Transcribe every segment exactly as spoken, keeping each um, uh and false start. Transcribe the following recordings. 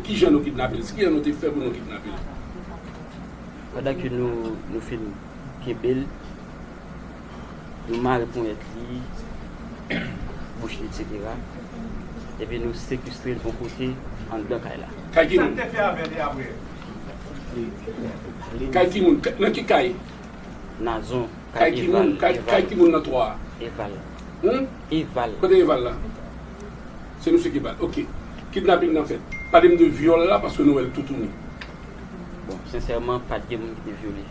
Kijan nou kidnape l? Kijan nou te fè pou nou kidnape l? Pandan ke nou, nou fin kenbe l, nou mare ponyèt li, bouch li, etsetera. Epi nou sekestre l yon kote anndan kay la. Kay ki moun? Kay ki moun? Nan ki kay? Nazon. Kay ki moun? Kay, kay ki moun nan twa a? Eval. Hmm? Eval. Kote Eval la? Se misye ki ba l. Ok. Kidnaping nan fèt. Pale m de vyòl la, paske nou wè l toutouni. Bon, sensèman, pa t gen moun ki te vyole.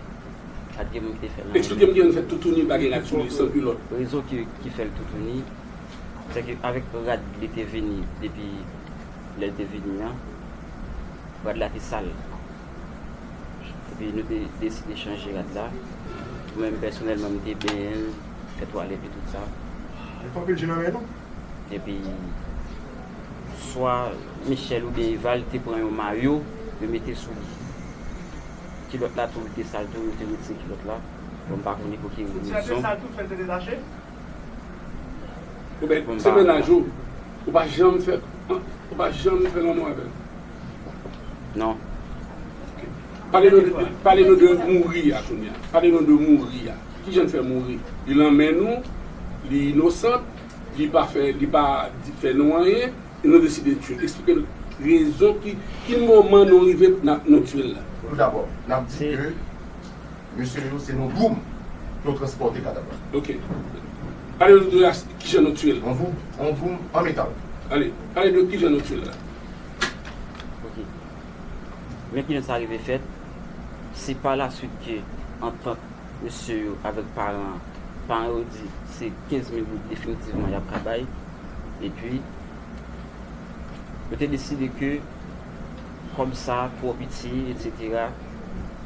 Pa t gen moun ki te fè l anyen. Eksplike m kijan nou fè toutouni, pa gen rad sou li, san kilòt. Rezon ki, ki fè l toutouni, se ke avèk rad li te vini depi lè l te vini an, rad la te sal. Epi nou te deside chanje rad la. Mwen menm pèsonèlman, m te benyen l, fè twalèt li, tout sa. Li fè anpil je nan men nou. Epi, swa Michel oubyen Eval te pran yon mayo, yo mete sou li. Kilòt la tou, li te sal tou, yo te retire kilòt la. Bon, m pa konnen pou ki rezon. Ou ti a te sal tou, fè l te detache? Ou ben, se mennaj ou. Ou pa janm fè, ou pa janm fè lanmou avè l? Non. Ok. Pale nou de, pale nou de mouri a kounye a. Pale nou de mouri a. Kijan l fè mouri? Li nan men nou, li inosan, li pa fè, li pa di, fè nou anyen, e nou deside tiye l. Eksplike n rezon ki, ki moman nou rive n ap, nou tiye l la. Toudabò, n ap di ke mesye yo se nan gwoum pou yo transpòte kadav la. Ok. Pale nou de as-, kijan nou tiye l. An gwoum, an gwoum, an metal. Ale, pale de kijan nou tiye l la. Ok. Men kijan sa rive fèt, se pa laswit ke antant mesye yo avèk paran an, paran yo di se kenz mil goud definitivman y ap ka bay. Epi, yo te deside ke kòb sa twò piti, etsetera,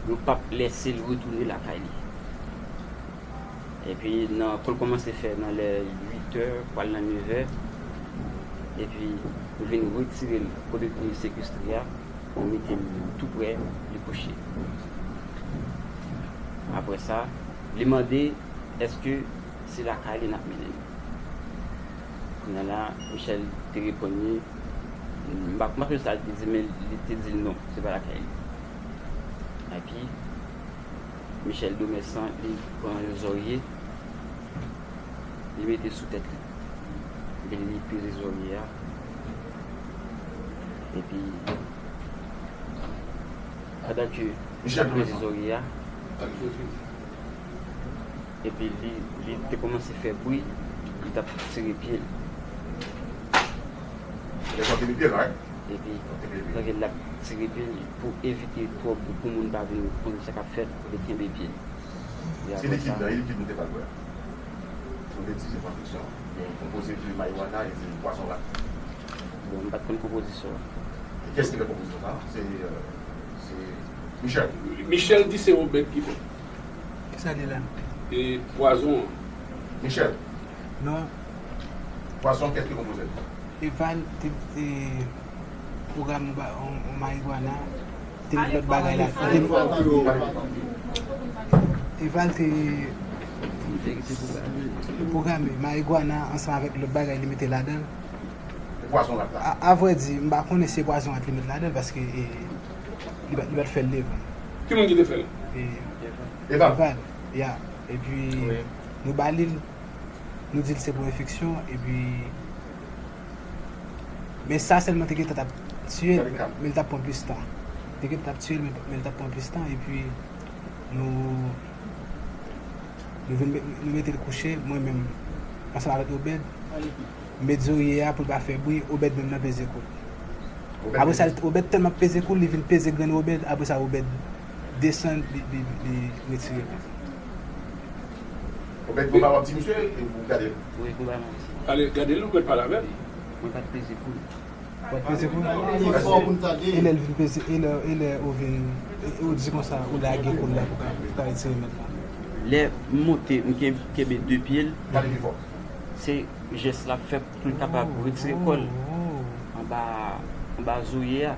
yo p ap lèse l retounen lakay li. Epi, nan, pou l kòmanse fè nan lè uit è, pral nan nèf è, epi, yo vin retire l kote nou sekestre a, nou mete l tou prè, li kouche. Apre sa, li mande èske se lakay li n ap mennen l. Kounye a la, Michel te reponn li, m pa, m pa sonje sa l te di, men li te di l non, se pa lakay li. Epi, Michel Domèsan, li pran yon zòrye, li mete sou tèt li. Epi li peze zòrye a. Epi, pandan ke l ap peze zòrye a, epi li, li te kòmanse fè bri, li t ap tire pye l. Epi, pandan ke l ap tire pye l, pou evite twòp bri, pou moun pa vin konnen sa k ap fèt, li kenbe pye l. Se likid la, e likid nou te pral bwè a. Nou te di se pran fiksyon. Gen yon konpoze de marijuana e de pwazon rat. Bon, m pa t konn konpozisyon an. E kiyès ki fè konpozisyon sa a? Se, euh, se Michel. Michel di se Obed ki fè. Kisa li la? E pwazon an. Michel. Non. Pwazon, kiyès ki konpoze l? Eval te, te pwograme yon ba-, yon, yon marijuana, te met lòt bagay la. Eval te pwograme marijuana ansanm avèk lòt bagay li mete ladan l. E pwazon rat la? A, a vrè di, m pa konnen si se pwazon rat li met ladan l, paske, e, li pa, li pa t fè l devan. Ki moun ki te fè l? E, Eval. Eval, ya. Epi, nou ba li l, nou di l se pou enfeksyon, epi, men sa sèlman te gentan t ap tiye l, men l t ap pran plis tan. Te gentan t ap tiye l, men, men l t ap pran plis tan, epi nou, nou vin met, nou mete l kouche, mwen menm, ansanm avèk Obed, m met zòrye a pou l pa fè bri, Obed menm nan peze kou l. Apre sa, Obed tèlman ap peze kou l, li vin peze grenn Obed, apre sa, Obed desann, li, li, li retire l. Obed, gon bagay w ap di misye, e ou gade l? Wi, gon bagay m ap di. Ale, gade l, ou mèt pale avè l. Mwen pa t peze kou l. Ou pa t peze kou l? E lè l vin peze, e lè, e lè ou vin, e, ou di konsa, ou lage kou l la pou ka, pou ka retire mèt la. Lè m monte, m ken-, kenbe de pye l. Pale pi fò. Se jès la fè pou l kapab retire kò l anba, anba zòrye a.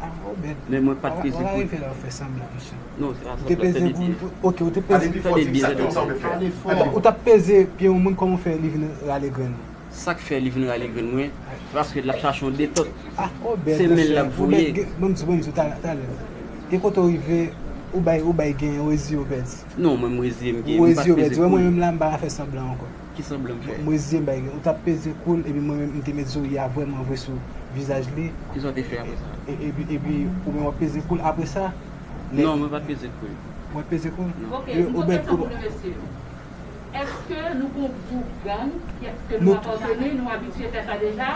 Ah, Obed. Men mwen pa t peze kou l. Ou pa rive la w fè sanblan, mesye. Non, se pa sanblan, se metye. Ok, ou te peze. Tande byen, tande byen. Ou t ap peze pye yon moun, kòman w fè li vin rale grenn ou? Sa k fè li vin rale grenn mwen, se paske l ap chache yon detant. Ah, Obed, se men l l ap voye. Obed, ban m di, ban m di w talè, talè. Gen kote w rive, ou bay, ou bay gen, ou reziye, Obed. Non, mwen, m reziye, m gen, m pa t peze kou l. Ou reziye, Obed. Wè, mwen menm la, m pa fè sanblan ankò. Ki sanblan m fè? Mwen reziye m bay gen. Ou t ap peze kou l, epi mwen menm, m te met zorye a vrèman vre sou vizaj li. Kisa w te fè apre sa? E, epi, epi, ou menm w ap peze kou l apre sa? Non, mwen pa t peze kou l. Ou pa t peze kou l? Non. Ok, m gon kesyon pou nou, mesye. Èske nou gon gwoup gang ke nou apateni, nou abitye fè sa deja?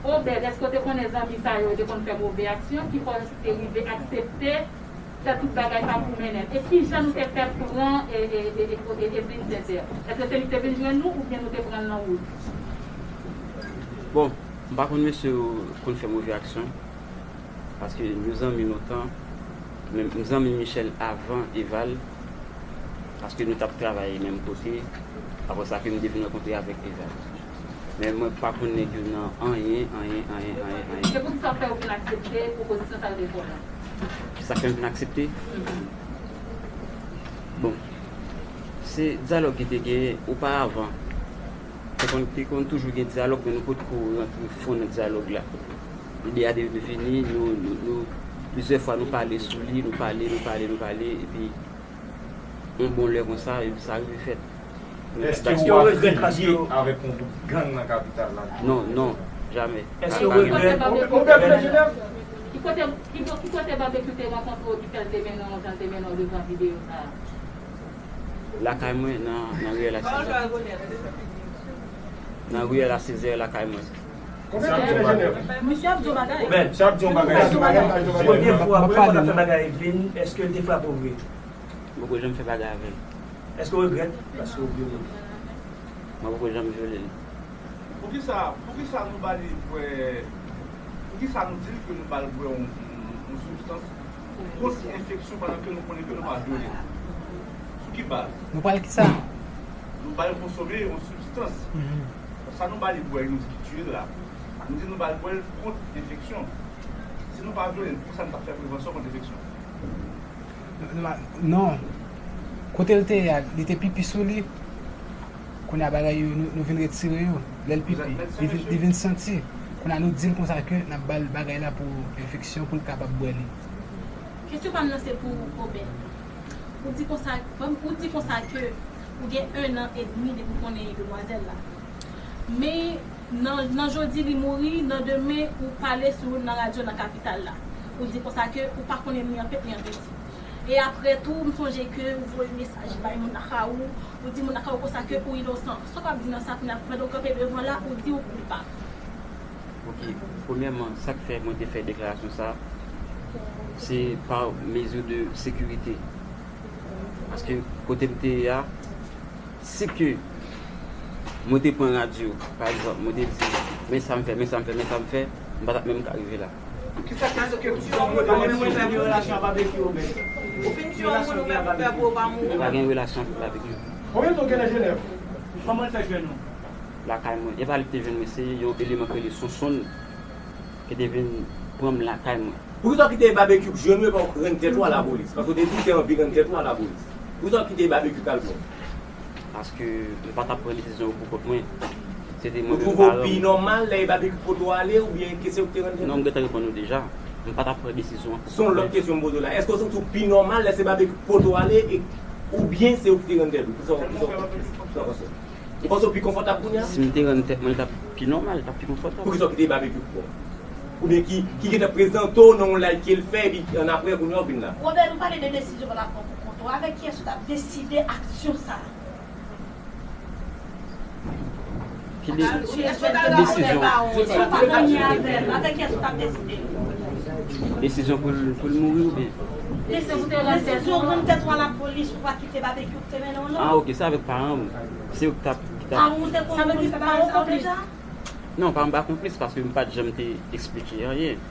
Obed, èske w te konnen zanmi sa yo te konn fè move aksyon ki fè w te rive aksepte fè tout bagay sa pou mennen? E kijan nou te fè pran e, e, e, e, e Edwin Sincère? Èske se li ki te vin jwenn nou oubyen nou te pran l nan wout? Bon, m pa konn mesye yo konn fè move aksyon. Paske nou zanmi lontan, men m zanmi Michel avan Eval, paske nou t ap travay menm kote, apre sa ke m te vin rankontre avèk Eval. Men mwen pa konn nèg yo nan anyen, anyen, anyen, anyen, anyen. Se poukisa w fè w vin aksepte pwopozisyon sa yo te fè w la? Kisa k fè m vin aksepte? Mhm. Bon, se dyalòg ki te genyen oparavan. Te konn, te konn toujou gen dyalòg, men nou potko rantre fon nan dyalòg la. Lide a te vini, nou, nou, nou, plizyè fwa nou pale sou li, nou pale, nou pale, nou pale, epi yon bon lè konsa, epi sa rive fèt. Èske w ap viv avèk yon gwoup gang nan kapital la? Non, non, jamè. Èske w regrèt? Ki kote, ki, ki kote Babekyou te rankontre w ki fè l te mennen w jan l te mennen w devan videyo sa a? Lakay mwen, nan, nan riyèl a Sezè. Nan riyèl a Sezè, lakay mwen. Misye ap di yon bagay. Misye ap di yon bagay. Premye fwa, premye fwa l ap fè bagay ak Edwin, èske l te frape w vre? Mwen poko janm fè bagay avè l. Èske w regrèt? Paske w vyole l. Mwen poko janm vyole l. Poukisa, poukisa nou ba li bwè, poukisa nou di l ke nou ba l bwè yon, yon, yon sibstans kont enfeksyon pandan ke nou konnen ke nou pa vyole l? Sou ki baz? Nou ba l kisa? Nou ba l konsome yon sibstans. Mhm. Sa nou ba li bwè, nou di ki tiye l la. Nou di nou ba l bwè l kont enfeksyon. Si nou pa vyole l, poukisa nou t ap fè prevansyon kont enfeksyon? Non. Kote l te ye a, li te pipi sou li. Kounye a bagay yo, nou, nou vin retire yo. Lè l pipi, li vin, li vin santi. Kounye a nou di l konsa ke n ap ba l bagay la pou enfeksyon, pou l kapab bwè li. Kesyon pa m nan se pou Obed. Ou di konsa, ou di konsa ke ou gen en an edmi depi w konnen demwazèl la. Men nan, nan jodi li mouri, nan demen ou pale sou youn nan radyo nan kapital la. Ou di konsa ke ou pa konnen ni an pèp ni an pèdi. E apre tou, m sonje ke ou voye mesaj bay moun lakay ou, ou di moun lakay ou konsa ke ou inosan. Sa w ap di nan sa kounye a, pandan w kanpe devan la, ou di ou koupab? Ok, premyèman, sa k fè mwen te fè deklarasyon sa, se pa mezi de sekirite. Paske kote m te ye a, si ke mwen te pran radyo, pa egzanp, mwen te di, men sa m fè, men sa m fè, men sa m fè, m pa t ap menm ka rive la. Kisa k, èske tout sa w mande? Ou fin di yon moun ou menm ou pè pou w pa mouri? Pa gen relasyon avèk Babekyou. Konbyen tan w gen nan Jenèv? Kòman l fè jwenn ou? Lakay mwen. E pa li ki te jwenn mwen, se yon eleman ki rele Sonsonn ki te vin pran m lakay mwen. Poukisa w kite Babekyou jwenn ou epi w rann tèt ou a lapolis? Paske w te di w te anvi rann tèt ou a lapolis. Poukisa w kite Babekyou al pran w? Paske m pa t ap pran desizyon yo pou kont mwen. Se te mwen menm paran m. Ou twouve w pi nòmal lè Babekyou pote w ale oubyen ke se ou ki te rann tèt ou? Non, m gentan reponn ou deja. M pa t ap pran desizyon an pou kont mwen. Se yon lòt kesyon m poze w la. Èske w santi w pi nòmal lè se Babekyou ki pote w ale e, oubyen se ou ki te rann tèt ou? Kisa w, kisa w, kisa w panse? Ou panse w pi konfòtab kounye a? Si m te rann tèt mwen, li t ap pi nòmal, li t ap pi konfòtab. Poukisa w kite Babekyou pran w? Oubyen ki, ki gentan prezante w nan yon live ke l fè, epi annapre, kounye a, w vin la? Obed, ou pale de desizyon w t ap pran pou kont ou. Avèk kiyès ou t ap deside aksyon sa a? Ki de-, ki desizyon? Si w pa t anyen avè l, avèk kiyès ou t ap deside? Desizyon pou l, pou l mouri oubyen? Desizyon pou te rann tèt ou. Desizyon rann tèt ou a lapolis pou w pa kite Babekyou ki te mennen w, non? Ah, ok, se avèk paran m. Se yo ki t ap, ki t ap. Paran w te konn, konn fè bagay sa yo deja? Non, paran m pa konplis paske m pa t janm te eksplike anyen.